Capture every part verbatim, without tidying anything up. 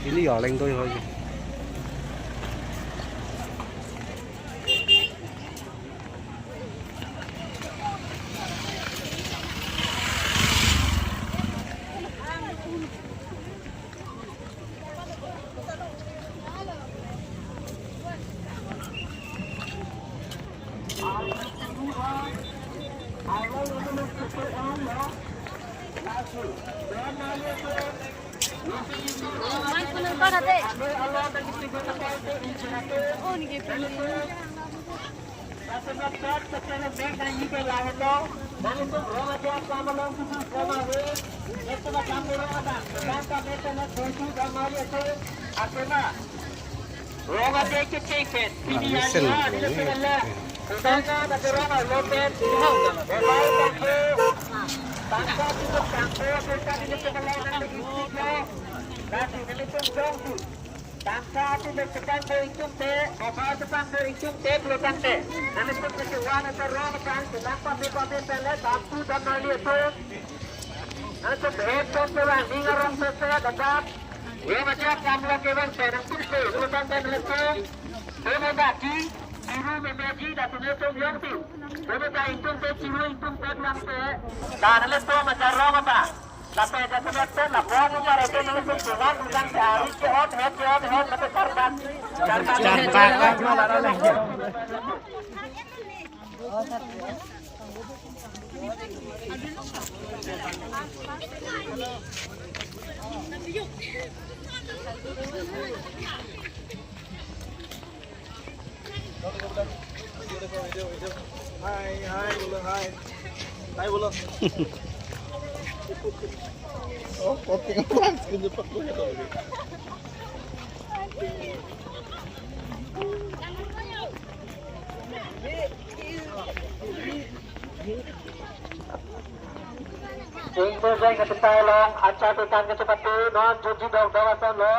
Ini ya leng doi hoi. Rong aje kecheng pen, pini ya, nelitum kele. Sedangkan ada rong alo pen, mobile pen, tangka tutup tangko, tangka tutup tangko, nanti nelitum jongsi. Tangka tutup tangko ingtung te, mobile tangko ingtung te, pulo tangte. Nelitum kecewa nata rong pen, sedang pape pape pele, bambu dan mali itu. Nelitum head pen pulang, ninga rong sese, dapat. Yo, macam kamu lagi bang, saya nanti tu, lu kan kan lesu. Saya mau bagi, biru memeji, dah tu lesu yang tu. Saya mau bagi intung tu, biru intung tu, bilang tu. Dan lesu macam rong apa? Sampai dah tu lesu, lah, buang macam itu, lesu, bukan, bukan sehari, ke on, head, ke on, head, macam karbat. Karbat. Karbat. Hai, hai, bolo, hai. Hai, bolo. Oh, kopi kan, sekarang cepat punya kalau gitu. Ingmujeng kachepate along, hacha kekan kachepate, non juji dok dok ason lo,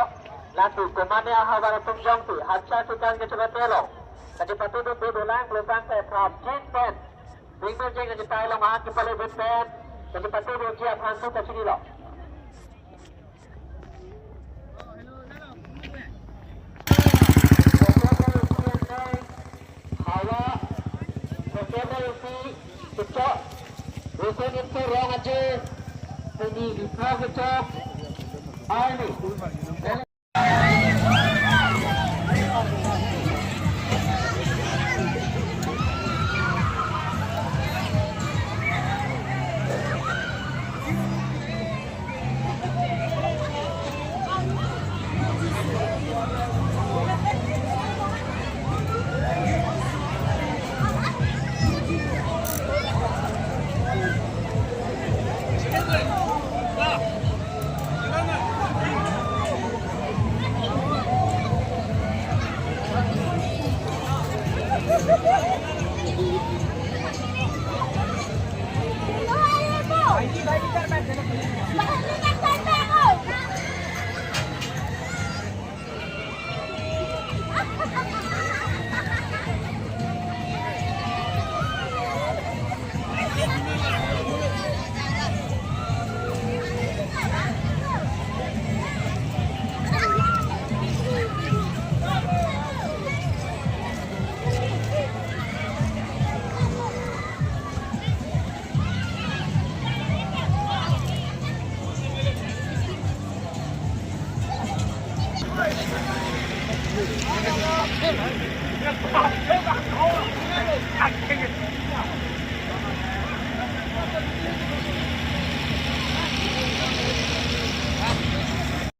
latu komane ahavar atum jongsi, hacha kekan kachepate along, kachepate do do dolang, lupang pe prap jin pen, ingmujeng kachepate along, ahak kepale bit pen, kachepate do ji aphan su kachini lo. Hawa, September isi, kecok, Rusen itu rong aje, ini Lipho kecok, Arni.